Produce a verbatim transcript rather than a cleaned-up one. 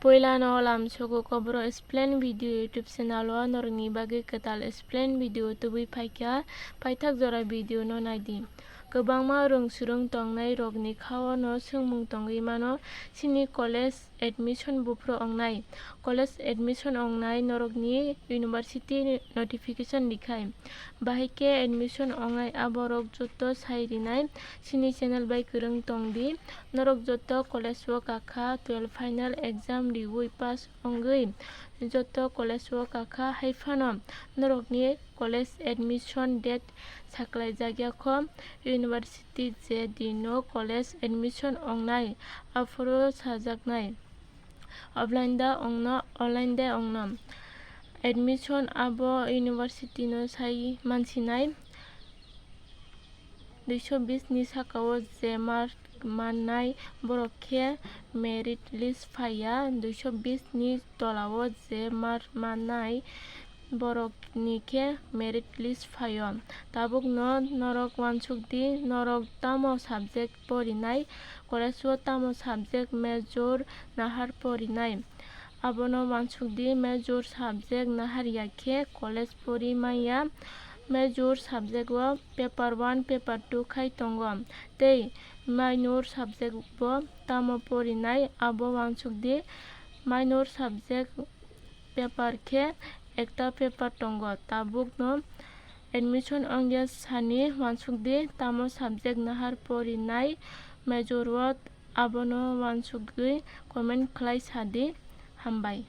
Poilano lamsogo Kobro Explain Video YouTube channel o norokni bagwi kwtal explain video tubui phaikha, paithak jora video no naidi. Kwbangma rwng swrwng tongnai rokni khao no swngmung tongwi mano, chini college admission buphuru ongnai. College admission ongnai norokni university notification rikhai. Bahai khe admission ongnai aborok joto sai rinai chini channel bai kwrwng tongdi. Norok joto college o kakha, twelve final exam riwi pass wngwi joto college o kakha, hai phano norokni college admission date saklaijakya kho, university je dino college admission ongnai aphuru sajaknai. Offline da ongno, online da ongno. Admission abo university no sai mansinai. Duiso bis ni saka o je mark mannai borok khe merit list phaiya, duiso bis ni tola o je mark mannai borok ni khe merit list phaio. Tabuk no norok wansuk di, norok tamo subject porinai, college o tamo subject major nahar porinai. Abono wansuk di, major subject nahar ya khe college pori manya. Major subject o paper one, paper two khai tongo, tei minor subject bo tamo porinai abo wansuk di. Minor subject paper khe ekta paper tongo, tabuk no admission ongya sani wansuk di tamo subject nahar porinai major o, abono wansugwi comment khlai sadi. Hambai.